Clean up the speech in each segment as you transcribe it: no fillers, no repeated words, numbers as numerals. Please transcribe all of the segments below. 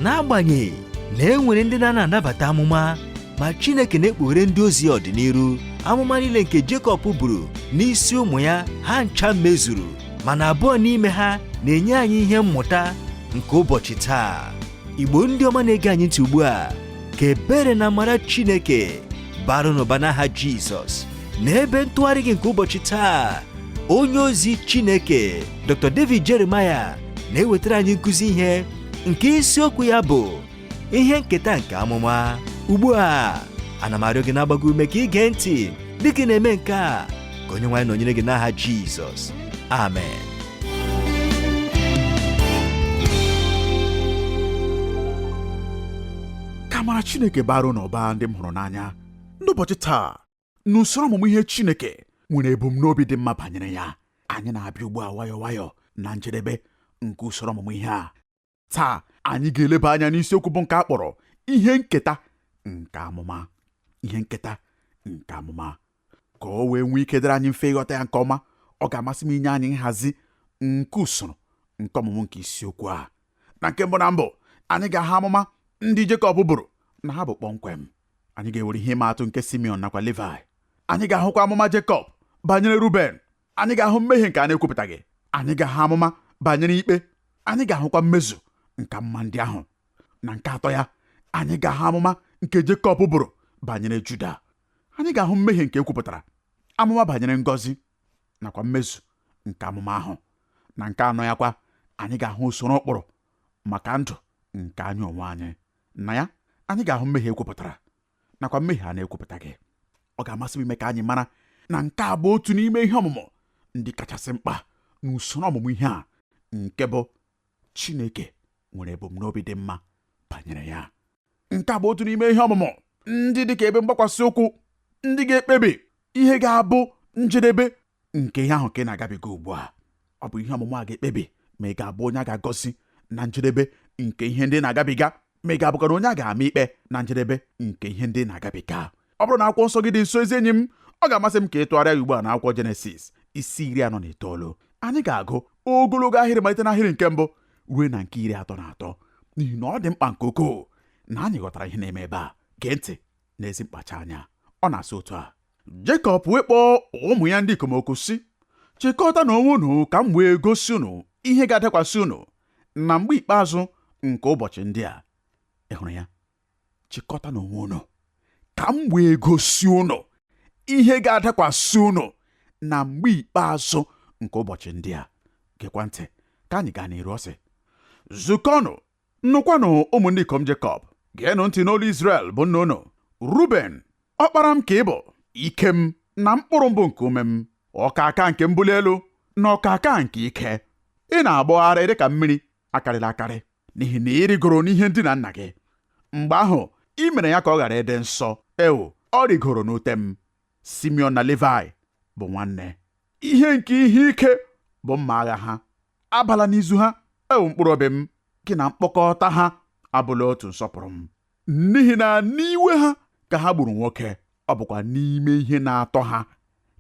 N'agbanyeghị na e nwere ndị na-ana anabata amụma, ma Chineke na-ekpughere ndị ozi ya ọdịnihu. Amụma niile nke Jekọb buru n'isi ụmụ ya ha ncha mezuru, mana abụọ n'ime ha na-enye anyị ihe mmụta nke ụbọchị taa. Igbo ndị ọma na-ege anyị ntị ugbu a, ka ebere na amara Chineke bara n'ụba n'aha Jizọs. N'ebe ntụgharị gị nke ụbọchị taa, onye ozi Chineke Dr. David Jeremiah na-ewetara anyị nkụzi ihe nke isiokwu ya bụ ihe nketa nke amụma. Ugbu a, ana m arịọ gị na-agba gị ume ka ị gee ntị dịka ị na-eme nke a, ka Onyenwe anyị nọnyere gị n'aha Jizọs. Amen. Ka amara Chineke bara unu ụba, ndị m hụrụ n'anya. N'ụbọchị taa, n'usoro ọmụmụ ihe Chineke nwere ebumnobi dị mma banyere ya, anyị na-abịa ugbu a nwayọọ nwayọọ na njedebe nke usoro ọmụmụ ihe a. Taa anyị ga-eleba anya n'isiokwu bụ nke a kpọrọ ihe nketa nke amụma. Ihe nketa nke amụma. Ka o wee nwee ike dịrị anyị mfe ịghọta ya nke ọma, ọ ga-amasị m inye anyị nhazi nke usoro nke ọmụmụ nke isiokwu a. Na nke mbụ na mbụ, anyị ga-ahụ amụma ndị Jekọb buru na ha bụ kpọmkwem. Anyị ga-ewere ihe ịma atụ nke Simeon nakwa Levi. Anyị ga-ahụkwa amụma Jekọb banyere Ruben. Anyị ga-ahụ mmehie nke a na-ekwupụtaghị. Anyị ga-ahụ amụma banyere ikpe. Anyị ga-ahụkwa mmezu nke amụma ndị ahụ. Na nke atọ ya, anyị ga-ahụ amụma nke Jekọb buru banyere Juda. Anyị ga-ahụ mmehie nke ekwupụtara, amụma banyere ngọzi nakwa mmezu nke amụma ahụ. Na nke anọ ya kwa, anyị ga-ahụ usoro ụkpụrụ maka ndụ nke anyị onwe anyị. Na ya, anyị ga-ahụ mmehie ekwupụtara nakwa mmehie a na-ekwupụtaghị. Ọ ga-amasị m ime ka anyị mara na nke a bụ otu n'ime ihe ọmụmụ ndị kachasị mkpa n'usoro ọmụmụ ihe a, nke bụ Chineke nwere ebumnobi dị mma banyere ya. Nke a bụ otu n'ime ihe ọmụmụ ndị dị ka ebe mgbakwasị ụkwụ ndị ga-ekpebi ihe ga-abụ njedebe nke ihe ahụ ka ị na-agabiga ugbu a. Ọ bụ ihe ọmụmụ a ga-ekpebi ma ị ga-abụ onye a ga-agọzi na njedebe nke ihe ndị na-agabiga, ma ị ga-abụkwa onye a ga-ama ikpe na njedebe nke ihe ndị na-agabiga. Ọ bụrụ na akwụkwọ nsọ gị dị nso, ezi enyi m, ọ ga-amasị m ka ị tụgharịa ya ugbu a n'akwụkwọ Jenesis isi 49. Anyị ga-agụ ogologo ahịrị malite n'ahịrị nke mbụ ruo na nke 33, n'ihi na ọ dị mkpa nke ukwuu na anyị ghọtara ihe na-eme ebe a. Gee ntị n'ezi mkpacha anya. Ọ na-asị otu a: Jekọb wee kpọọ ụmụ ya ndị ikom oku sị, chịkọtanụ onwe unu ka m wee gosi unu ihe ga-adakwasị unu na mgbe ikpeazụ nke ụbọchị ndị a. Ị hụrụ ya? Chịkọtanụ onwe unu ka m wee gosi unu ihe ga-adakwasị unu na mgbe ikpeazụ nke ụbọchị ndị a. Gekwa ntị ka anyị gaa n'iru. Ọ sị, zukọnụ, nụkwanụ ụmụ ndị ikom Jekọb, geenụ ntị n'olu Izrel bụ nna unu. Ruben, ọkpara m ka ị bụ, ike m na mkpụrụ mbụ nke ume m, ọkaka nke mbuli elu na ọkaka nke ike. Ị na-agbọgharị dịka mmiri akarịla akarị, n'ihi na ị rịgoro n'ihe ndina nna gị. Mgbe ahụ ị mere ya ka ọ ghara ịdị nsọ. Ewo, ọ rịgoro n'ute m. Simeon na Levi bụ nwanne. Ihe nke ihe ike bụ mma agha ha. Abala n'izu ha, ewo mkpụrụ obi m, gị na mkpọkọta ha abụla otu nsọpụrụ m. N'ihi na n'iwe ha ka ha gburu nwoke, ọ bụkwa n'ime ihe na-atọ ha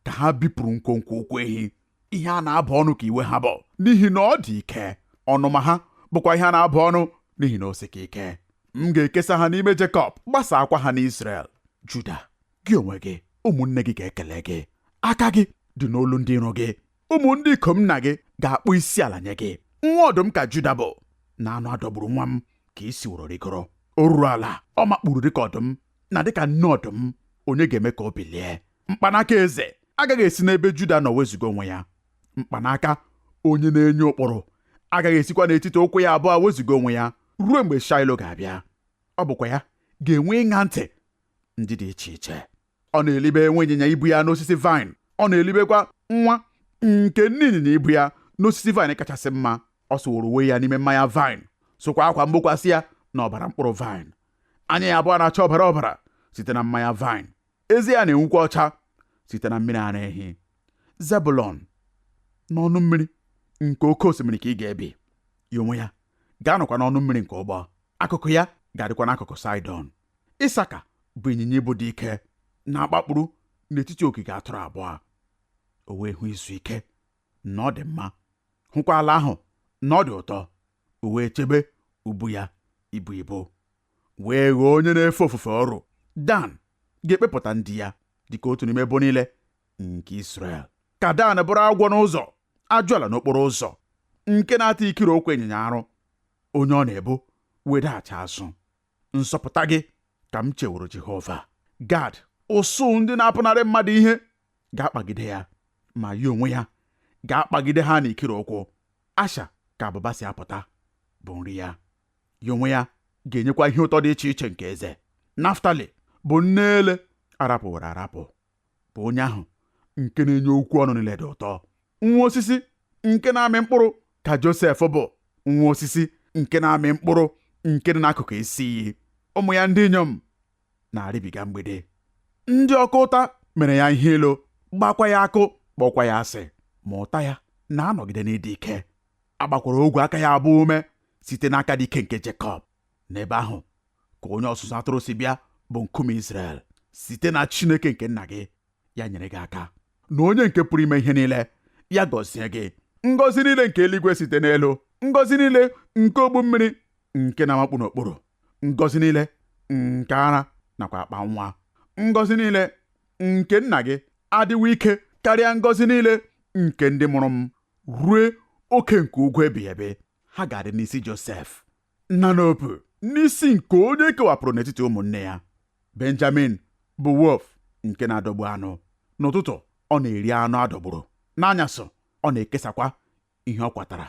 ka ha bipụrụ nkwonkwo ụkwụ ehi. Ihe a na-abụ ọnụ ka iwe ha bụ, n'ihi na ọ dị ike. Ọnụma ha bụkwa ihe a na-abụ ọnụ, n'ihi na o sika ike. M ga-ekesa ha n'ime Jekọb, gbasaakwa ha n'Izrel. Juda, gị onwe gị, ụmụnne gị ga-ekele gị. Aka gị dị n'olu ndị iro gị. Ụmụ ndị ikom nna gị ga-akpọ isi ala nye gị. Nwa ọdụm ka Juda bụ, na anụ adọgburu nwa m ka i siworo rịgoro. O ruru ala, ọ makpuru dịka ọdụm, na dịka nne ọdụm, onye ga-eme ka o bilie? Mkpanaka eze agaghị esi n'ebe Juda nọ wezuga onwe ya. Mkpanaka onye na-enye ụkpụrụ agaghị esikwa n'etiti ụkwụ ya abụọ wezuga onwe ya ruo mgbe Shaịlo ga-abịa. Ọ bụkwa ya ga-enwe ịṅa ntị ndị dị iche iche. Ọ na-elibe nwa ịnyịnya ibu ya n'osisi vaịn, ọ na-elibekwa nwa nke nne ịnyịnya ibu ya n'osisi vaịn kachasị mma. Ọ sụworo uwe ya n'ime mmanya vaịn, sụkwa akwa mgbokwasị ya na ọbara mkpụrụ vaịn. Anya ya abụọ na-acha ọbara ọbara site na mmanya vaịn, eze ya na-enwukwa ọcha site na mmiri ara ehi. Zebụlọn, n'ọnụ mmiri nke oke osimiri ka ị ga-ebi. Ya onwe ya ga-anọkwa n'ọnụ mmiri nke ụgbọ, akụkụ ya ga-adịkwa n'akụkụ Saịdọn. Ịsaka bụ ịnyịnya ibu dị ike na-agbakpuru n'etiti ogige atụrụ abụọ. O wee hụ izu ike na ọ dị mma, hụkwa ala ahụ na ọ dị ụtọ. O wee chebe ubu ya ibu ibu wee ghọọ onye na-efe ofufe ọrụ. Dan ga-ekpepụta ndị ya dịka otu n'ime ebo niile nke Israel. Ka Dan bụrụ agwọ n'ụzọ, ajụala n'okporo ụzọ, nke na-ata ikiri ụkwụ ịnyịnya arụ, onye ọ na-ebu wee daghachi azụ. Nzọpụta gị ka m cheworo Jehova. Gad, ụsụụ ndị na-apụnarị mmadụ ihe ga-akpagide ya, ma ya onwe ya ga-akpagide ha n'ikiri ụkwụ. Asha ka abụba si apụta bụ nri ya, ya onwe ya ga-enyekwa ihe ụtọ dị iche iche nke eze. Naftali bụ nne ele arapụworo arapụ, bụ onye ahụ nke na-enye okwu ọnụ niile dị ụtọ. Nwa osisi nke na-amị mkpụrụ ka Josef bụ, nwa osisi nke na-amị mkpụrụ nke dị n'akụkụ isi iyi. Ụmụ ya ndị inyom na-arịbiga mgbede. Ndị ọka ụta mere ya ihe ilu, gbakwa ya akụ, kpọkwa ya asị, ma ụta ya na-anọgide n'ịdị ike. A gbakwara ogwe aka ya abụọ ume site n'aka dị ike nke Jekọb. N'ebe ahụ ka onye ọzụzụ atụrụ si bịa, bụ nkume Izrel, site na Chineke nke nna gị, ya nyere gị aka, na onye nke pụrụ ime ihe niile, ya gọzie gị. Ngọzi niile nke eluigwe site n'elu, ngọzi niile nke ogbu mmiri nke na-amakpu n'okpuru, ngọzi niile nke ara nakwa akpa nwa, ngọzi niile nke nna gị adịwo ike karịa ngọzi niile nke ndị mụrụ m rue oke nke ugwu ebighị ebi. Ha ga-adị n'isi Josef na n'opu n'isi nke onye kewapụrụ n'etiti ụmụnne ya. Benjamin bụ wolf nke na-adọgbu anụ. N'ụtụtụ ọ na-eri anụ adọgburu, n'anyasụ ọ na-ekesakwa ihe ọ kwatara.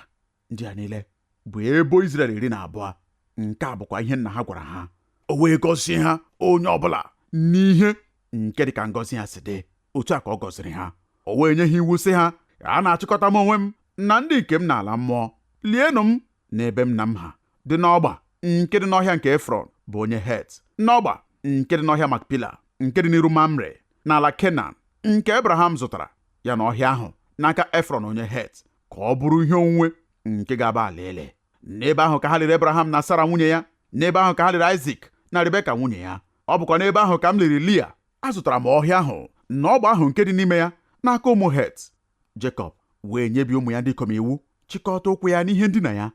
Ndị a niile bụ ebo Izrel 12. Nke a bụkwa ihe nna ha gwara ha. O wee gọzie ha onye ọbụla n'ihe nke dị ka ngọzi ya si dị. Otu a ka ọ gọziri ha. O wee nye ha iwu sị ha, a na-achịkọta m onwe m na ndị nke m n'ala mmụọ. Lienụ m n'ebe m na m ha dị n'ọgba nke dị n'ọhịa nke Efrọn bụ onye Het, n'ọgba nke dị n'ọhịa Makpila nke dị n'iru Mamre, n'ala Kenan nke Abraham zụtara ya n'ọhịa ahụ n'aka Efrọn onye Het, ka ọ bụrụ ihe onwunwe nke ga-aba ala ele. N'ebe ahụ ka ha liri Abraham na Sara nwunye ya, n'ebe ahụ ka ha liri Aịzik na Rebeka nwunye ya. Ọ bụkwa n'ebe ahụ ka m liri Lia. Azụtara m ọhịa ahụ na ọgba ahụ nke dị n'ime ya n'aka ụmụ Het. Jekọb wee nyebi ụmụ ya ndị ikom iwu, chịkọta ụkwụ ya n'ihe ndina ya,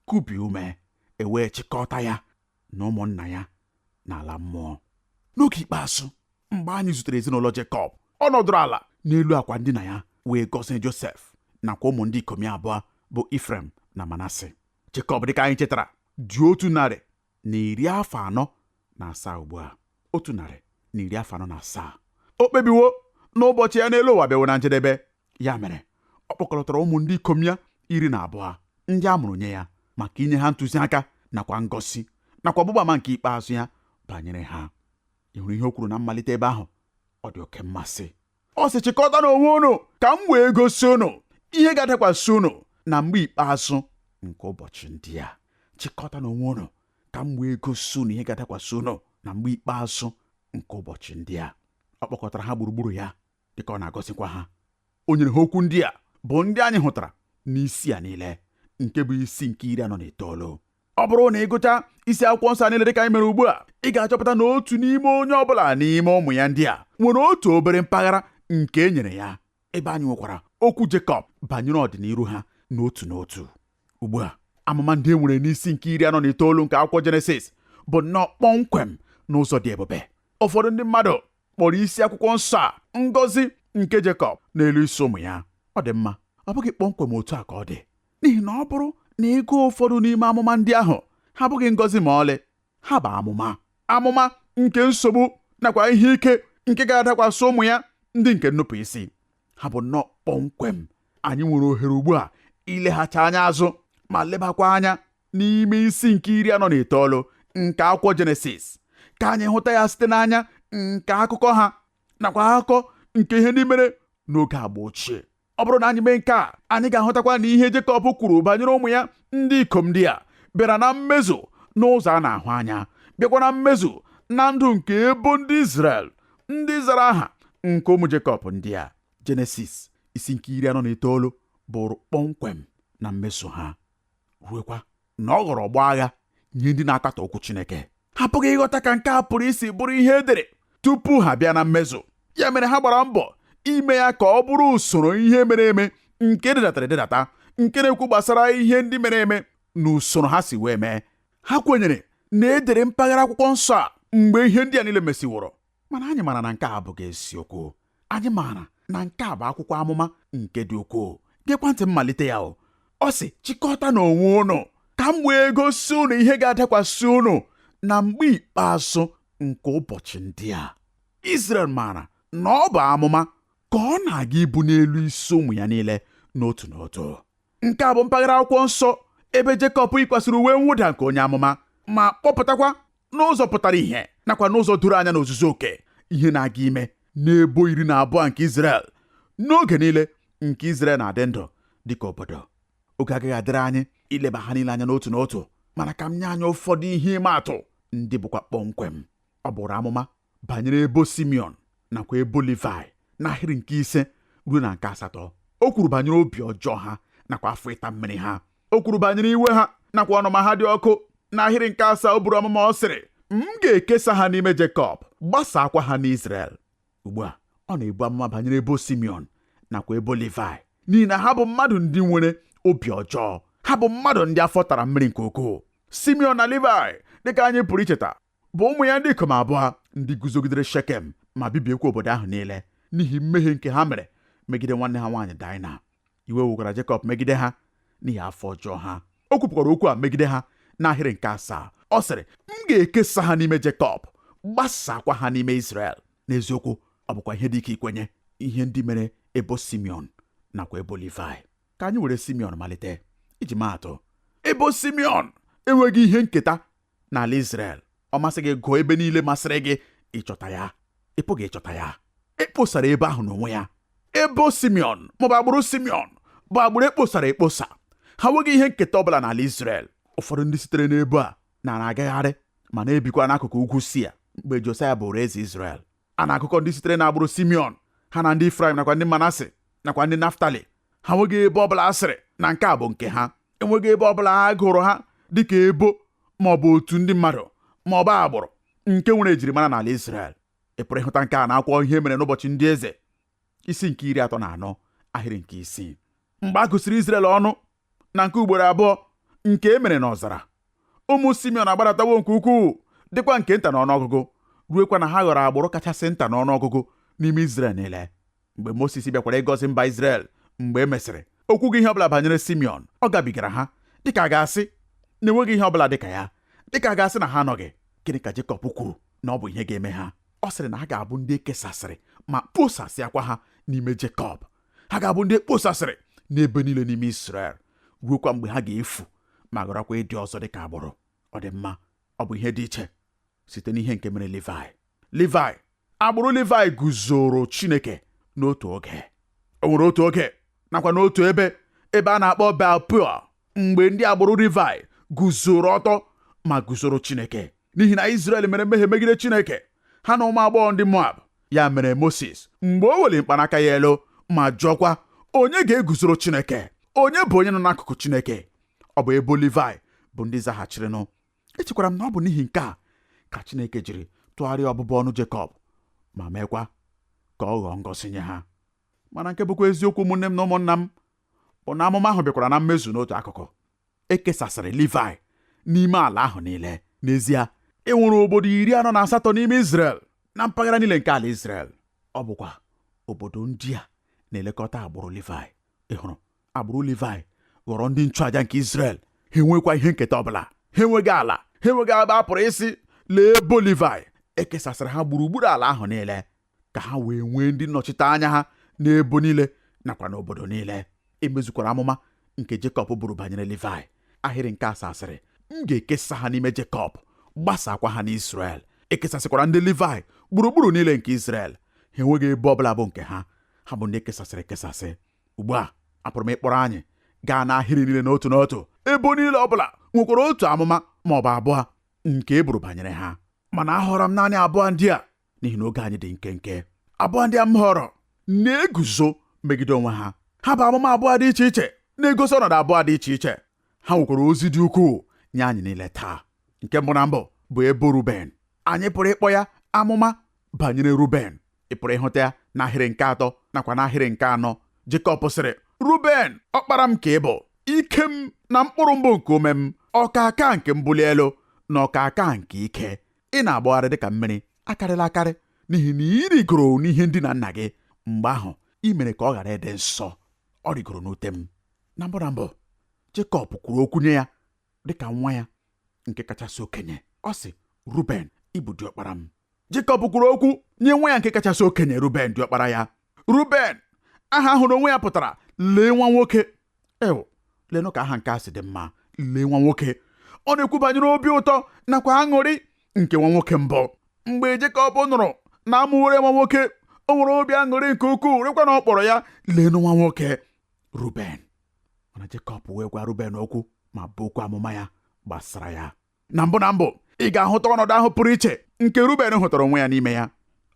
kubi ume, e wee chịkọta ya na ụmụnna ya n'ala mmụọ. N'oge ikpeazụ, mgbe anyị zutere ezinụlọ Jekọb, ọ nọdụrụ ala n'elu akwa ndina ya wee gọzie Josef nakwa ụmụ ndị ikom ya abụọ bụ Ifrem na Manase. Jekọb, dịka anyị chetara, dị 147 ugbu a. 147. O kpebiwo n'ụbọchị ya n'elu ụwa bịawo na njedebe. Ya mere ọ kpọkọtara ụmụ ndị ikom ya 12 ndị a mụrụ nye ya maka inye ha ntụziaka nakwa ngọzi nakwa ọgbụgba ama nke ikpeazụ ya banyere ha. Ị hụrụ ihe o kwuru na mmalite ebe ahụ? Ọ dị oke mmasị. Ọ sị, chịkọta n'onwe unu ka m wee gosi unu ihe ga-adakwasị unu na mgbe ikpeazụ nke ụbọchị ndị a. Chịkọta n'onwe unu ka m wee gosi unu ihe ga-adakwasị unu na mgbe ikpeazụ nke ụbọchị ndị a. Ọ kpọkọtara ha gburugburu ya dịka ọ na-agọzikwa ha. O nyere ha okwu ndị a bụ ndị anyị hụtara n'isi a niile, nke bụ isi nke 49. Ọ bụrụ na ị gụchaa isi akwụkwọ nsọ niile dịka anyị mere ugbu a, ị ga-achọpụta na otu n'ime onye ọbụla n'ime ụmụ ya ndị a nwere otu obere mpaghara nke e nyere ya, ebe anyị nwekwara okwu Jekọb banyere ọdịnihu ha n'otu n'otu. Ugbu a, amụma ndị e nwere n'isi nke 49 nke akwụkwọ Jenesis bụ nnọọ kpọmkwem n'ụzọ dị ebube. Ụfọdụ ndị mmadụ kpọrọ isi akwụkwọ nsọ a ngọzi nke Jekọb n'elu isi ụmụ ya. Ọ dị mma, ọ bụghị kpọmkwem otu a ka ọ dị, n'ihi na ọ bụrụ na ị gụọ ụfọdụ n'ime amụma ndị ahụ, ha abụghị ngọzi ma ọlị, ha bụ amụma, amụma nke nsogbu nakwa ihe ike nke ga-adakwasị ụmụ ya ndị nke nnupụ isi. Ha bụ nnọọ kpọmkwem. Anyị nwere ohere ugbu a ileghachi anya azụ ma lebakwa anya n'ime isi nke 49 nke akwụkwọ Jenesis, ka anyị hụta ya site n'anya nke akụkọ ha nakwa akụkọ nke ihe ndị mere n'oge agba ochie. Ọ bụrụ na anyị mee nke a, anyị ga-ahụtakwa na ihe Jekọb kwuru banyere ụmụ ya ndị ikom ndị a bịara na mmezu n'ụzọ a na-ahụ anya, bịakwa na mmezu na ndụ nke ebo ndị Izrel ndị zara aha nke ụmụ Jekọb ndị a. Jenesis isi nke 49 bụrụ kpọmkwem na mmezu ha, ruekwa na ọ ghọrọ ọgbọ agha nye ndị na-akatọ okwu Chineke. Ha apụghị ịghọta ka nke a pụrụ isi bụrụ ihe edere tupu ha bịa na mmezu. Ya mere ha gbara mbọ ime ya ka ọ bụrụ usoro ihe mere eme nke ededatara ededata, nke na-ekwu gbasara ihe ndị mere eme na usoro ha si wee mee. Ha kwenyere na edere mpaghara akwụkwọ nsọ a mgbe ihe ndị a niile mesiworo. Mana anyị maara na nke a abụghị eziokwu. Anyị maara na nke a bụ akwụkwọ amụma nke dị ukwuu. Geekwa ntị mmalite ya o. Ọ sị, chịkọta n'onwe unu ka m wee gosi unu ihe ga-adakwasị unu na mgbe ikpeazụ nke ụbọchị ndị a. Izrel maara na ọ bụ amụma ka ọ na-aga ibu n'elu isi ụmụ ya niile n'otu n'otu. Nke a bụ mpaghara akwụkwọ nsọ ebe Jekọb yikwasịrị uwe mwụda nke onye amụma ma kpọpụtakwa n'ụzọ pụtara ìhè nakwa n'ụzọ doro anya n'ozuzu oke ihe na-aga ime n'ebo 12 nke Izrel n'oge niile nke Izrel na-adị ndụ dịka obodo. Oge agaghị adịrị anyị ileba ha niile anya n'otu n'otu, mana ka m nye anyị ụfọdụ ihe ịma atụ ndị bụkwa kpọmkwem. Ọ bụrụ amụma banyere ebo Simeon nakwa ebo Livai n'ahịrị nke 5 ruo na nke 8. O kwuru banyere obi ọjọọ ha nakwa afọ ịta mmiri ha. O kwuru banyere iwe ha nakwa ọnụma ha dị ọkụ. N'ahịrị nke 7 o buru amụma, ọ sịrị, m ga-ekesa ha n'ime Jekọb, gbasaakwa ha n'Izrel. Ugbu a ọ na-ebu amụma banyere ebo Simeon nakwa ebo Livai, n'ihi na ha bụ mmadụ ndị nwere obi ọjọọ, ha bụ mmadụ ndị afọ tara mmiri nke ukwuu. Simeon na Livai, dịka anyị pụrụ icheta, bụ ụmụ ya ndị ikom abụọ ndị guzogidere Shekem ma bibiekwa obodo ahụ niile n'ihi mmehie nke ha mere megide nwanne ha nwaanyị Daịna. Iwe wekwara Jekọb megide ha n'ihi afọ ọjọọ ha. O kwupụkwara okwu a megide ha n'ahịrị nke 7. Ọ sịrị, m ga-ekesa ha n'ime Jekọb, gbasakwa ha n'ime Izrel. N'eziokwu, ọ bụkwa ihe dị ike ikwenye ihe ndị mere ebo Simeon nakwa ebo Livai. Ka anyị were Simeon malite iji maa atụ. Ebo Simeon enweghị ihe nketa n'ala Izrel. Ọ masị gị gụọ ebe niile masịrị gị ịchọta ya, ị pụghị ịchọta ya. E kposara ebe ahụ n'onwe ya. Ebo Simeon maọbụ agbụrụ Simeon bụ agbụrụ ekposara ekposa. Ha nweghị ihe nketa ọbụla n'ala Izrel. Ụfọdụ ndị sitere n'ebo a nara agagharị ma na-ebikwa n'akụkụ ugwu Sia mgbe Josaya bụrụ eze Izrel. A na-agụkọ ndị sitere n'agbụrụ Simeon ha na ndị Ifraim nakwa ndị Manase nakwa ndị Naftali. Ha nweghị ebe ọbụla a sịrị na nke a bụ nke ha. Enweghị ebe ọbụla a gụrụ ha dịka ebo ma ọ bụ otu ndị mmadụ ma ọ bụ agbụrụ nke nwere ejirimara n'ala Izrel. Ị pụrụ ịhụta nke a n'akwụkwọ ihe mere n'ụbọchị ndị eze isi nke 34 ahịrị nke 6. Mgbe a gụsịrị Izrel ọnụ na nke ugboro abụọ nke e mere n'ọzara, ụmụ Simeon agbadatawo nke ukwuu dịkwa nke nta n'ọnụọgụgụ, ruekwa na ha ghọrọ agbụrụ kachasị nta n'ọnụọgụgụ n'ime Izrel niile. Mgbe Moses bịakwara ịgọzi mba Izrel mgbe e mesịrị, o kwughị ihe ọbụla banyere Simeon. Ọ gabigara ha dịka a ga-asị na enweghị ihe ọbụla dịka ya, dịka a ga-asị na ha anọghị. Gịnị ka Jekọb kwuru na ọ bụ ihe ga-eme ha? Ọ sịrị na ha ga-abụ ndị ekesasịrị ma kposasịakwa ha n'ime Jekọb. Ha ga-abụ ndị ekposasịrị n'ebe niile n'ime Izrel, ruokwa mgbe ha ga-efu ma gharakwa ịdị ọzọ dịka agbụrụ. Ọ dị mma, ọ bụ ihe dị iche site n'ihe nke mere Livai. Livai, agbụrụ Livai guzoro Chineke n'otu oge. O nwere otu oge nakwa n'otu ebe ebe a na-akpọ Baal-Peor, mgbe ndị agbụrụ Livai guzoro ọtọ ma guzoro Chineke, n'ihi na Izrel mere mmehie megide Chineke, ha na ụmụ agbọghọ ndị Moab. Ya mere Moses, mgbe o weli mkpanaka ya elu ma jụọkwa, onye ga-eguzoro Chineke? Onye bụ onye nọ n'akụkụ Chineke? Ọ bụ ebo Livai bụ ndị zaghachirinụ. Echekwara m na ọ bụ n'ihi nke a ka Chineke jiri tụgharịa ọbụbụ ọnụ Jekọb ma meekwa ka ọ ghọọ ngọzi nye ha. Mana nke bụkwa eziokwu, ụmụnne m na ụmụnna m, bụ na amụma ahụ bịakwara na mmezu n'otu akụkụ. E kesasịrị Livai n'ime ala ahụ niile. N'ezie, e nwere obodo 48 n'ime Izrel, na mpaghara niile nke ala Izrel. Ọ bụkwa obodo ndị a na-elekọta agbụrụ Livai. Ị hụrụ, agbụrụ Livai ghọrọ ndị nchụaja nke Izrel. Ha enwekwa ihe nketa ọbụla, ha enweghị ala, ha enweghị ebe a pụrụ ịsị lee ebo Livai. E kesasịrị ha gburugburu ala ahụ niile ka ha wee nwee ndị nnọchite anya ha n'ebo niile nakwa n'obodo niile. E mezukwara amụma nke Jekọb buru banyere Livai. Ahịrị nke 7 sịrị, m ga-ekesa ha n'ime Jekọb, gbasakwa ha n'Izrel. E kesasịkwara ndị Livai gburugburu niile nke Izrel. Ha enweghị ebo ọbụla bụ nke ha. Ha bụ ndị ekesasịrị ekesasị. Ugbu a apụrụ m ịkpọrọ anyị gaa n'ahịrị niile n'otu n'otu. Ebo niile ọbụla nwekwara otu amụma ma ọ bụ abụọ nke e buru banyere ha, mana ahọrọ m naanị abụọ ndị a n'ihi na oge anyị dị nkenke. Abụọ ndị a m họrọ na-eguzo megide onwe ha. Ha bụ amụma abụọ dị iche iche na-egosi ọnọdụ abụọ dị iche iche. Ha nwekwara ozi dị ukwuu nye anyị niile taa. Nke mbụ na mbụ bụ ebo Ruben. Anyị pụrụ ịkpọ ya amụma banyere Ruben. Ị pụrụ ịhụta ya n'ahịrị nke 3 nakwa n'ahịrị nke 4. Jekọb sịrị, Ruben, ọkpara m ka ị bụ, ike m na mkpụrụ mbụ nke ume m, ọkaka nke mbuli elu na ọkaka nke ike. Ị na-agbagharị dịka mmiri akarịla akarị, n'ihi na ị rigoro n'ihe ndina nna gị. Mgbe ahụ ị mere ka ọ ghara ịdị nsọ, ọ rigoro n'ute m. Na mbụ na mbụ, Jekọb kwuru okwu nye ya dịka nwa ya nke kachasị okenye. Ọ sị, Ruben, ị bụ diọkpara m. Jekọb kwuru okwu nye nwa ya nke kachasị okenye, Ruben, diọkpara ya. Ruben, aha ahụ n'onwe ya pụtara lee nwa nwoke. Ew, leenụ ka aha nke a si dị mma, lee nwa nwoke. Ọ na-ekwu banyere obi ụtọ nakwa aṅụrị nke nwa nwoke mbụ. Mgbe Jekọb nụrụ na amụwere nwa nwoke, o nwere obi aṅụrị nke ukwuu, rekwa na ọ kpọrọ ya leenụ nwa nwoke, Ruben. Mana Jekọb wee gwa Ruben okwu ma buokwa amụma ya gbasara ya. Na mbụ na mbụ, ị ga-ahụta ọnọdụ ahụ pụrụ iche nke Ruben hụtara onwe ya n'ime ya.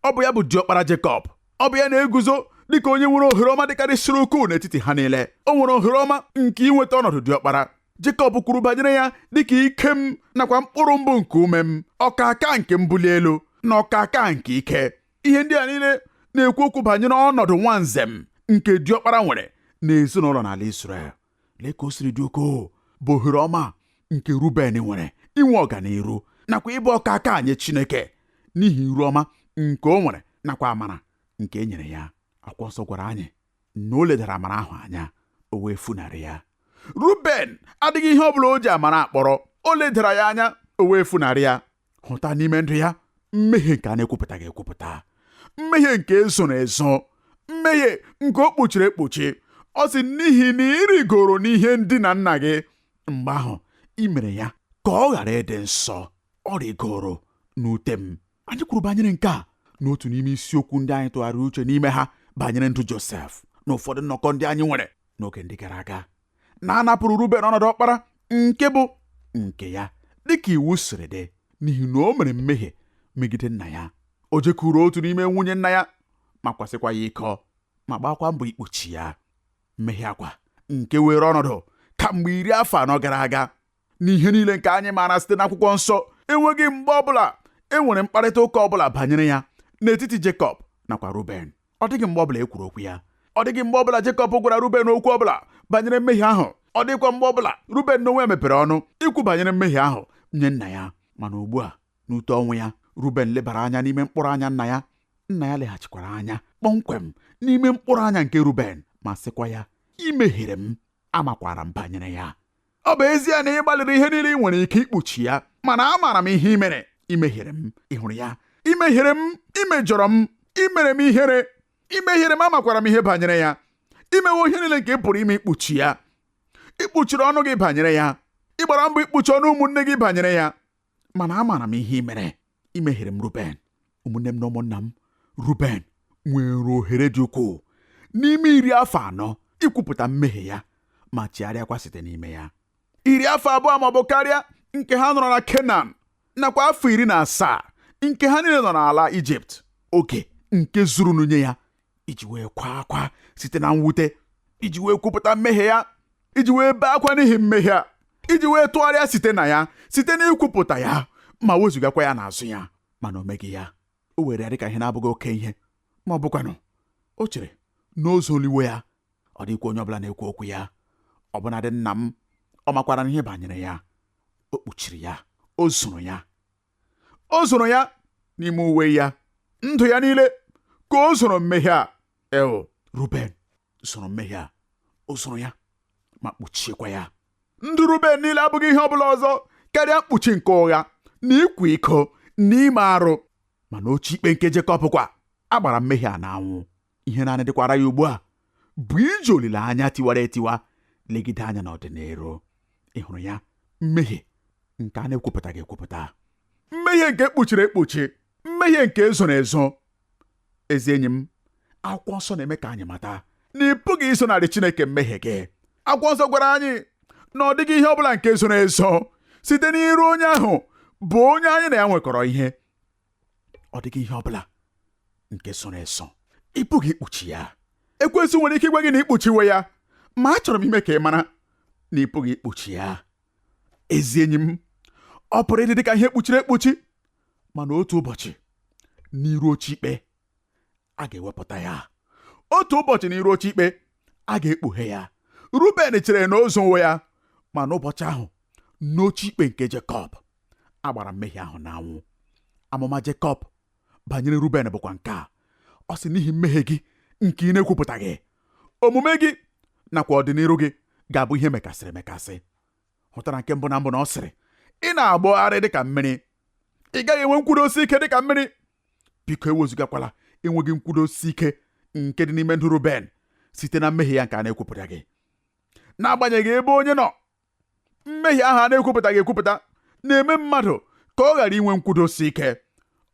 Ọ bụ ya bụ diọkpara Jekọb. Ọ bụ ya na-eguzo dịka onye nwere ohere ọma dịkarịsịrị ukwuu n'etiti ha niile. O nwere ohere ọma nke inweta ọnọdụ diọkpara. Jekọb kwuru banyere ya dịka ike m nakwa mkpụrụ mbụ nke ume m, ọkaka nke mbuli elu na ọkaka nke ike. Ihe ndị a niile na-ekwu okwu banyere ọnọdụ nwanzem nke diọkpara nwere n'ezinụlọ n'ala Izrel. Lee ka o siri dị ukwuu bụ ohere ọma nke Ruben nwere inwe ọganiru nakwa ịbụ ọkaka nye Chineke n'ihi iru ọma nke o nwere nakwa amara nke e nyere ya. Akwụkwọ nsọ gwara anyị na o ledara amara ahụ anya, o wee funarị ya. Ruben adịghị ihe ọ bụla o ji amara akpọrọ, o ledara ya anya, o wee funarị ya. Hụta n'ime ndụ ya mmehie nke a na-ekwupụtaghị ekwupụta, mmehie nke ezoro ezo, mmehie nke o kpuchiri ekpuchi. Ọ sị, n'ihi na ị rigoro n'ihe ndina nna gị, mgbe ahụ ị mere ya ka ọ ghara ịdị nsọ, ọ rigoro n'ute m. Anyị kwuru banyere nke a n'otu n'ime isiokwu ndị anyị tụgharịrị uche n'ime ha banyere ndụ Josef na ụfọdụ nnọkọ ndị anyị nwere n'oge ndị gara aga, na a napụrụ Ruben ọnọdụ ọkpara nke bụ nke ya dịka iwu siri dị, n'ihi na o mere mmehie megide nna ya. O jekwuru otu n'ime nwunye nna ya ma kwasịkwa ya iko ma gbakwa mbọ ikpuchi ya. Mmehie akwa nke were ọnọdụ kamgbe 40 afọ gara aga. N'ihe niile nke anyị maara site n'akwụkwọ nsọ, enweghị mgbe ọbụla e nwere mkparịta ụka ọbụla banyere ya n'etiti Jekọb nakwa Ruben. Ọ dịghị mgbe ọbụla e kwuru okwu ya. Ọ dịghị mgbe ọbụla Jekọb gwara Ruben okwu ọbụla banyere mmehie ahụ. Ọ dịghịkwa mgbe ọbụla Ruben n'onwe ya mepere ọnụ ikwu banyere mmehie ahụ nye nna ya. Mana ugbu a, n'ute ọnwụ ya, Ruben lebara anya n'ime mkpụrụ anya nna ya. Nna ya leghachikwara anya kpọmkwem n'ime mkpụrụ anya nke Ruben ma sịkwa ya, ị mehiere m, amakwara m banyere ya. Ọ bụ ezie na ị gbalịrị ihe niile ị nwere ike ikpuchi ya, mana amaara m ihe ị mere. Ị mehiere m, ị hụrụ ya? Ị mehiere m, ị mejọrọ m, ị mere m ihere. Ị mehiere m, amakwara m ihe banyere ya. I mewo ihe niile nke ị pụrụ ime ikpuchi ya. Ị kpuchiri ọnụ gị banyere ya. Ị gbara mbọ ikpuchi ọnụ ụmụnne gị banyere ya. Mana amaara m ihe ị mere. Ị mehiere m, Ruben. Ụmụnne m na ụmụnna m, Ruben nwere ohere dị ukwuu n'ime 40 afọ ikwupụta mmehie ya ma chigharịakwa site n'ime ya. 20 afọ ma ọ bụ karịa nke ha nọrọ na Kenan nakwa afọ 17 nke ha niile nọ n'ala Ijipt, oge nke zuru nye ya iji wee kwaa akwa site na mwute, iji wee kwupụta mmehie ya, iji wee bee akwa n'ihi mmehie a, iji wee tụgharịa site na ya, site n'ikwupụta ya ma wezụgakwa ya n'azụ ya. Mana o meghị ya. O were ya dịka ihe na-abụghị oke ihe, ma ọ bụkwanụ o chere na o zoliwo ya. Ọ dịghịkwa onye ọbụla na-ekwu okwu ya, ọbụnadị nna m, ọ makwara ihe banyere ya. O kpuchiri ya, o zoro ya, o zoro ya n'ime uwe ya. Ndụ ya niile ka o zoro mmehie a. Eo, Ruben zoro mmehie a, o zoro ya ma kpuchiekwa ya. Ndụ Ruben niile abụghị ihe ọbụla ọzọ karịa mkpuchi nke ụgha na ịkwa iko na ime arụ. Mana oche ikpe nke Jekọb kwa a gbara mmehie a n'anwụ. Ihe naanị dịkwara ya ugbu a bụ iji olileanya tiwara etiwa legide anya n'ọdịnihu. Ị hụrụ ya? Mmehie nke a na-ekwupụtaghị ekwupụta, mmehie nke ekpuchiri ekpuchi, mmehie nke ezoro ezo. Ezi enyi m, akwụkwọ nsọ na-eme ka anyị mata na ị pụghị izonarị Chineke mmehie gị. Akwụkwọ nsọ gwara anyị na ọ dịghị ihe ọbụla nke zoro ezo site n'iru onye ahụ bụ onye anyị na ya nwekọrọ ihe. Ọ dịghị ihe ọbụla nke zoro ezo, ị pụghị ikpuchi ya. Ekwensu nwere ike ịgwa gị na ikpuchiwe ya, ma achọrọ m ime ka ị mara na ị pụghị ikpuchi ya. Ezi enyi m, ọ pụrụ ịdị dịka ihe kpuchiri ekpuchi, mana otu ụbọchị n'iru oche ikpe a ga-ewepụta ya. Otu ụbọchị n'iru oche ikpe a ga-ekpughe ya. Ruben chere na o zowo ya, ma n'ụbọchị ahụ n'oche ikpe nke Jekọb A gbara mmehie ahụ n'anwụ. Amụma Jekọb banyere Ruben bụkwa nke a. Ọ sị, n'ihi mmehie gị nke ị na-ekwupụtaghị, omume gị nakwa ọdịnihu gị ga-abụ ihe mekasịrị emekasị. Hụtara nke mbụ na mbụ na ọ sịrị, ị na-agbọgharị dịka mmiri, ị gaghị enwe nkwudosi ike dịka mmiri. Biko ewezugakwala enweghị nkwudosi ike nke dị n'ime ndụ Ruben site na mmehie ya nke a na-ekwupụtaghị. N'agbanyeghị ebe onye nọ, mmehie ahụ a na-ekwupụtaghị ekwupụta na-eme mmadụ ka ọ ghara inwe nkwudosi ike.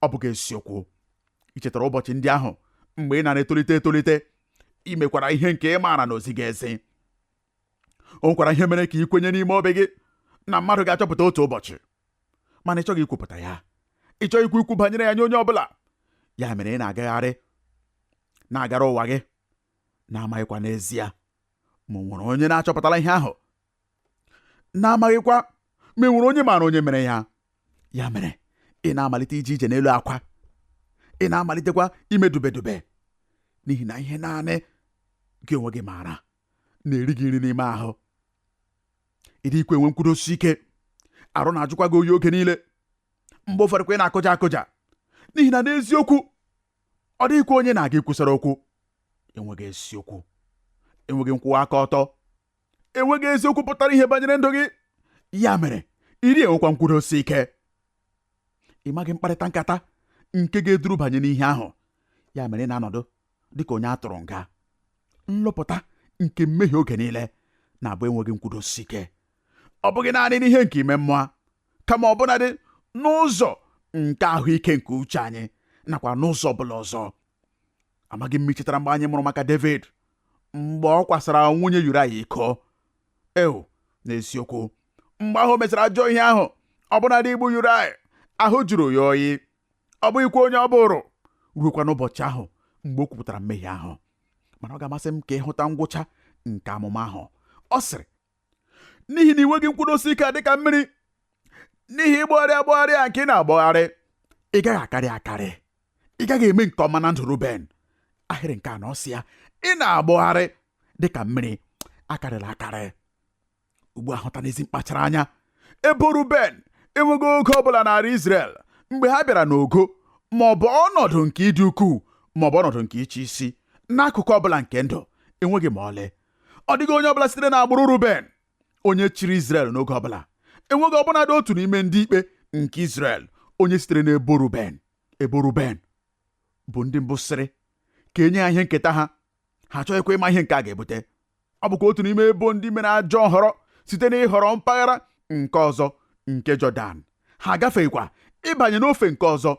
Ọ bụghị eziokwu? Ị chetara ụbọchị ndị ahụ mgbe ị na-etolite etolite, ị mekwara ihe nke ị maara na o zighị ezi. O nwekwara ihe mere ka ị kwenye n'ime obi gị na mmadụ ga-achọpụta otu ụbọchị, mana ị chọghị ikwupụta ya, ị chọghị ikwu ikwu banyere ya nye onye ọbụla. Ya mere ị na-agagharị na-agara ụwa gị, na-amaghịkwa n'ezie ma o nwere onye na-achọpụtala ihe ahụ, na-amaghịkwa ma e nwere onye maara onye mere ya. Ya mere ị na-amalite ije ije n'elu akwa, ị na-amalitekwa ime dubedube, n'ihi na ihe naanị gị onwe gị maara na-eri gị nri n'ime ahụ. Ị dịghịkwa enwe nkwudosi ike, arụ na-ajụkwa gị oyi oge niile. Mgbe ụfọdụ kwa ị na-akụja akụja, n'ihi na n'eziokwu ọ dịghịkwa onye na-aga ikwusara okwu. Enweghị eziokwu, enweghị nkwụwa aka ọtọ, enweghị eziokwu pụtara ihe banyere ndụ gị. Ya mere ị dịghị enwekwa nkwudosi ike. Ị maghị mkparịta nkata nke ga-eduru banye n'ihe ahụ. Ya mere ị na-anọdụ dịka onye a tụrụ nga. Nlụpụta nke mmehie oge niile na-abụ enweghị nkwudosi ike, ọ bụghị naanị n'ihe nke ime mmụọ, kama ọbụnadị n'ụzọ nke ahụike nke uche anyị nakwa n'ụzọ ọbụla ọzọ. Amaghị m chetara mgbe anyị mụrụ maka David mgbe ọ kwasara nwunye Yuraya iko. Eo, n'eziokwu, mgbe ahụ o mesịrị ajọ ihe ahụ, ọbụnadị igbu Yuraya, ahụ jụrụ ya oyi, ọ bụghịkwa onye ọ bụrụ, ruokwa n'ụbọchị ahụ mgbe o kwupụtara mmehie ahụ. Mana ọ ga-amasị m ka ị hụta ngwụcha nke amụma ahụ. Ọ sịrị, n'ihi na ị nweghị nkwudosi ike dịka mmiri, n'ihi ịgbọgharị agbọgharị a nke ị na-agbọgharị, ị gaghị akarị akarị, ị gaghị eme nke ọma na ndụ Ruben. Ahịrị nke anọ sị ya, ị na-agbọgharị dịka mmiri, akarịla akarị. Ugbu a hụta n'ezi mkpachara anya, ebo Ruben enweghị oge ọbụla n'ala Izrel mgbe ha bịara n'ogo ma ọ bụ ọnọdụ nke ịdị ukwuu ma ọ bụ ọnọdụ nke ịchị isi n'akụkụ ọbụla nke ndụ, enweghị ma ọlị. Ọ dịghị onye ọbụla sitere n'agbụrụ Ruben onye chịrị Izrel n'oge ọbụla. Enweghị ọbụnadị otu n'ime ndị ikpe nke Izrel onye sitere n'ebo Ruben. Ebo Ruben bụ ndị mbụ sịrị ka enye ha ihe nketa ha, ha achọghịkwa ịma ihe nke a ga-ebute. Ọ bụkwa otu n'ime ebo ndị mere ajọ nhọrọ site n'ịhọrọ mpaghara nke ọzọ nke Jọdan. Ha agafeghịkwa ịbanye n'ofe nke ọzọ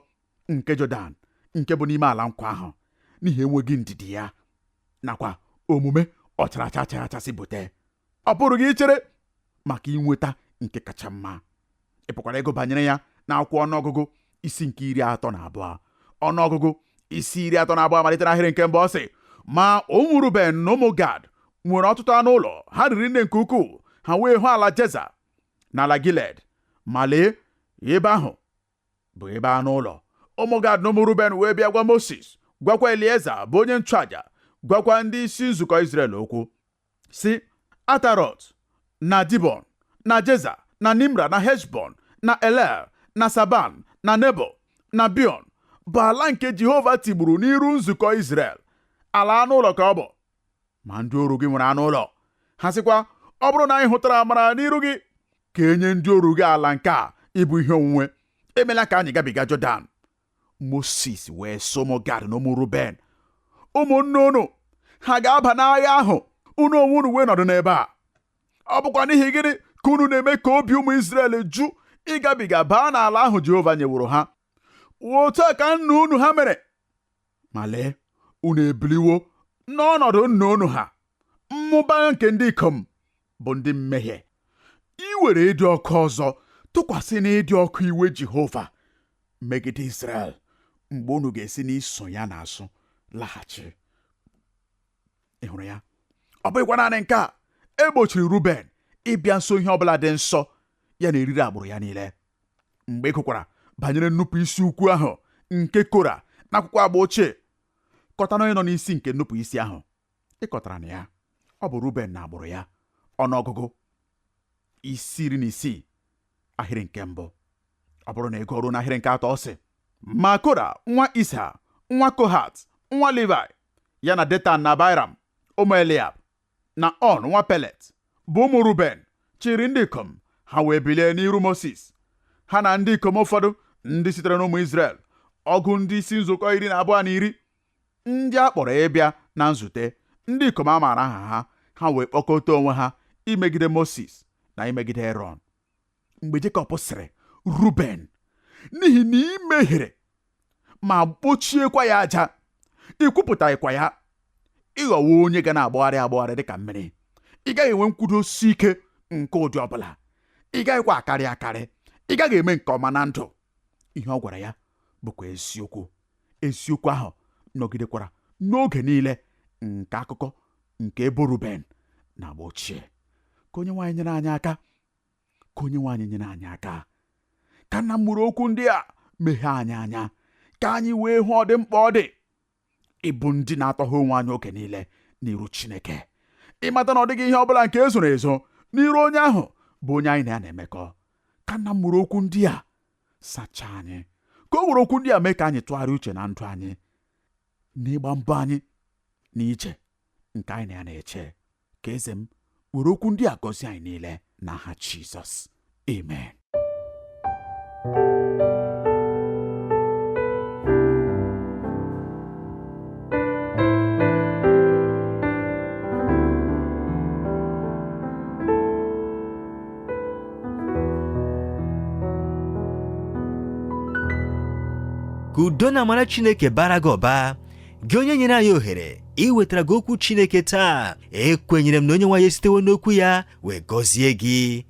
nke Jọdan nke bụ n'ime ala nkwa ahụ n'ihi enweghị ndidi ya nakwa omume ọcharacha achachasị bute. Ọ pụrụ gị ichere maka inweta nke kacha mma. Ị pụkwara ịgụ banyere ya n'akwụkwọ ọnụọgụgụ isi nke 32. Ọnụọgụgụ isi 32 malite n'ahịrị nke mbụ. Ọ sị, ma ụmụ Ruben na ụmụ Gad nwere ọtụtụ anụ ụlọ, ha riri nne nke ukwuu, ha wee hụ ala Jeza na ala Gilead, ma lee, ebe ahụ bụ ebe anụ ụlọ. Ụmụ Gad na ụmụ Ruben wee bịa gwa Mosis, gwakwa Elieza bụ onye nchụaja, gwakwa ndị isi nzukọ Izrel okwu, sị, Atarọt na Dibọn na Jeza na Nimra na Heshbọn na Elel na Saban na Nebo na Bion bụ ala nke Jehova tigburu n'iru nzukọ Izrel, ala anụ ụlọ ka ọ bụ. Ma ndị oru gị nwere anụ ụlọ. Ha sịkwa, ọ bụrụ na anyị hụtara amara n'iru gị, ka enye ndị oru gị ala nke a ịbụ ihe onwunwe, emela ka anyị gabiga Jọdan. Mosis wee sị ụmụ Gad na ụmụ Ruben, ụmụnne unu ha ga-aba n'agha ahụ, unu onwe unu wee nọdụ n'ebe a. Ọ bụkwa n'ihi gịnị ka unu na-eme ka obi ụmụ Izrel jụ ịgabiga baa n'ala ahụ Jehova nyeworo ha? Otu a ka nna unu ha mere, ma lee, unu ebiliwo n'ọnọdụ nna unu ha. Mmụba nke ndị ikom bụ ndị mmehie, iwere ịdị ọkụ ọzọ tụkwasị n'ịdị ọkụ iwe Jehova megide Izrel, mgbe unu ga-esi n'iso ya n'azụ laghachi. Ị hụrụ ya? Ọ bụghịkwa naanị nke a, e gbochiri Ruben ịbịa nso ihe ọbụla dị nsọ ya na eriri agbụrụ ya niile. Mgbe ị gụkwara banyere nnupụ isi ukwu ahụ nke Kora n'akwụkwọ agba ochie, kọta na onye nọ n'isi nke nnupụ isi ahụ. Ị kọtara na ya, ọ bụ Ruben na agbụrụ ya. Ọnụọgụgụ isi 16 ahịrị nke mbụ. Ọ bụrụ na ị gụọ ruo n'ahịrị nke 3, ọ sị, ma Kora nwa Isha, nwa Kohat, nwa Livai, ya na Detan na Abiram ụmụ Eliab, na On nwa Pelet, bụ ụmụ Ruben, chịrị ndị ikom ha wee bilie n'iru Mosis, ha na ndị ikom ụfọdụ ndị sitere n'ụmụ Izrel, ọgụ ndị isi nzukọ 12 na 10, ndị a kpọrọ ịbịa na nzute, ndị ikom a maara aha ha, ha wee kpọkọta onwe ha imegide Mosis na imegide Erọn. Mgbe Jekọb sịrị Ruben, n'ihi na ị mehiere ma kpochiekwa ya aja, ị kwupụtaghịkwa ya, ị ghọwo onye ga na-agbagharị agbagharị dịka mmiri, ị gaghị enwe nkwudosi ike nke ụdị ọbụla, ị gaghịkwa akarị akarị, ị gaghị eme nke ọma na ndụ. Ihe ọ gwara ya bụkwa eziokwu. Eziokwu ahụ nọgidekwara n'oge niile nke akụkọ nke ebo Ruben na agba ochie. Ka onye nwe anyị nyere anyị aka, ka onye nwe anyị nyere anyị aka, ka nna m mụrụ okwu ndị a meghee anyị anya, ka anyị wee hụ ọdị mkpa ọ dị ịbụ ndị na-atọghe onwe anyị oge niile n'iru Chineke, ịmata na ọ dịghị ihe ọbụla nke e zoro ezo n'iru onye ahụ bụ onye anyị na ya na-emekọ. Ka nna m mụrụ okwu ndị a sachaa anyị, ka o were okwu ndị a mee ka anyị tụgharịa uche na ndụ anyị, n'ịgba mbọ anyị na ije nke anyị na ya na-eche. Ka eze m were okwu ndị a gọzie anyị niile n'aha Jizọs, amen. Ka udo na amara Chineke bara gị ụba, gị onye nyere anyị ohere iwetara gị okwu Chineke taa. Ekwenyere m na onye nwe anyị esitewo n'okwu ya wee gọzie gị.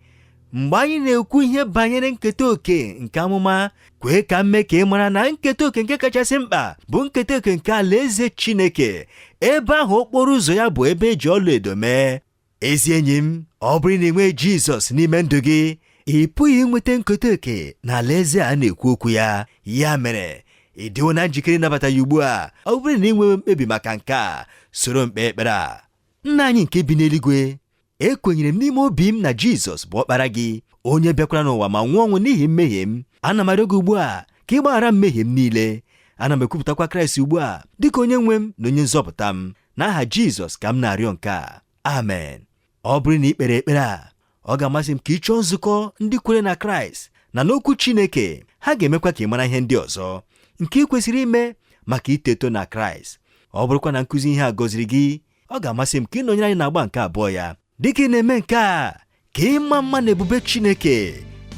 Mgbe anyị na-ekwu ihe banyere nketa oke nke amụma, kwee ka m mee ka ị mara na nketa oke nke kachasị mkpa bụ nketa oke nke alaeze Chineke, ebe ahụ okporo ụzọ ya bụ ebe eji ọlaedo mee. Ezi enyi m, ọ bụrụ na ị nwee Jizọs n'ime ndụ gị, ị pụghị inweta nketa oke na alaeze a na-ekwu okwu ya. Ya mere, ị dịwo na njikere ịnabata ya ugbu a? Ọ bụrụ na ị nwewe mkpebi maka nke a, soro m kpee ekpere a. Nna anyị nke bi n'eluigwe, ekwenyere m n'ime obi m na Jizọs bụ ọkpara gị, onye bịakwara n'ụwa ma nwụọ ọnwụ n'ihi mmehie m. Ana m arịọ gị ugbu a ka ị gbaghara mmehie m niile. Ana m ekwupụtakwa Kraịst ugbu a dịka onye nwe m na onye nzọpụta m. N'aha Jizọs ka m na-arịọ nke a, amen. Ọ bụrụ na ị kpere ekpere a, ọ ga-amasị m ka ị chọọ nzukọ ndị kwere na Kraịst na n'okwu Chineke. Ha ga-emekwa ka ị mara ihe ndị ọzọ nke ị kwesịrị ime maka iteto na Kraịst. Ọ bụrụkwa na nkụzi ihe a gọziri gị, ọ ga-amasị m ka ị nọnyere anyị n'agba nke abụọ ya. Dịka ị na-eme nke a, ka ịma mma na ebube Chineke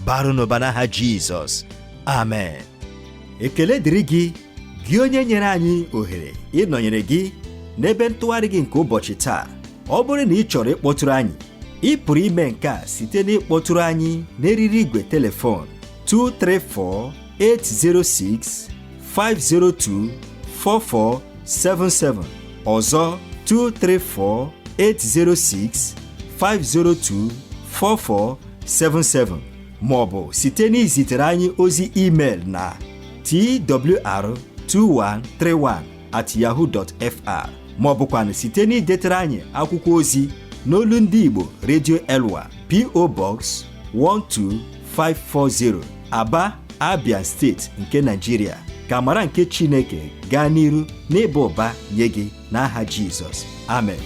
baru n'ụba n'aha Jizọs, amen. Ekele dịrị gị, gị onye nyere anyị ohere ịnọnyere gị n'ebe ntụgharị gị nke ụbọchị taa. Ọ bụrụ na ị chọrọ ịkpọtụrụ anyị, ị pụrụ ime nke a site n'ịkpọtụrụ anyị n'eriri igwe telefon 234 806 502 4477, ọzọ 234 806 502 4477, ma ọ bụ site n'izitere anyị ozi email na twr2131@yahoo.fr, ma ọ bụkwanụ site n'idetere anyị akwụkwọ ozi n'olu ndị Igbo Radio Elwa, P.O. Box 12540, Aba, Abia steeti nke Nigeria. Ka amara nke Chineke gaa n'iru n'ịba ụba nye gị n'aha Jizọs, amen.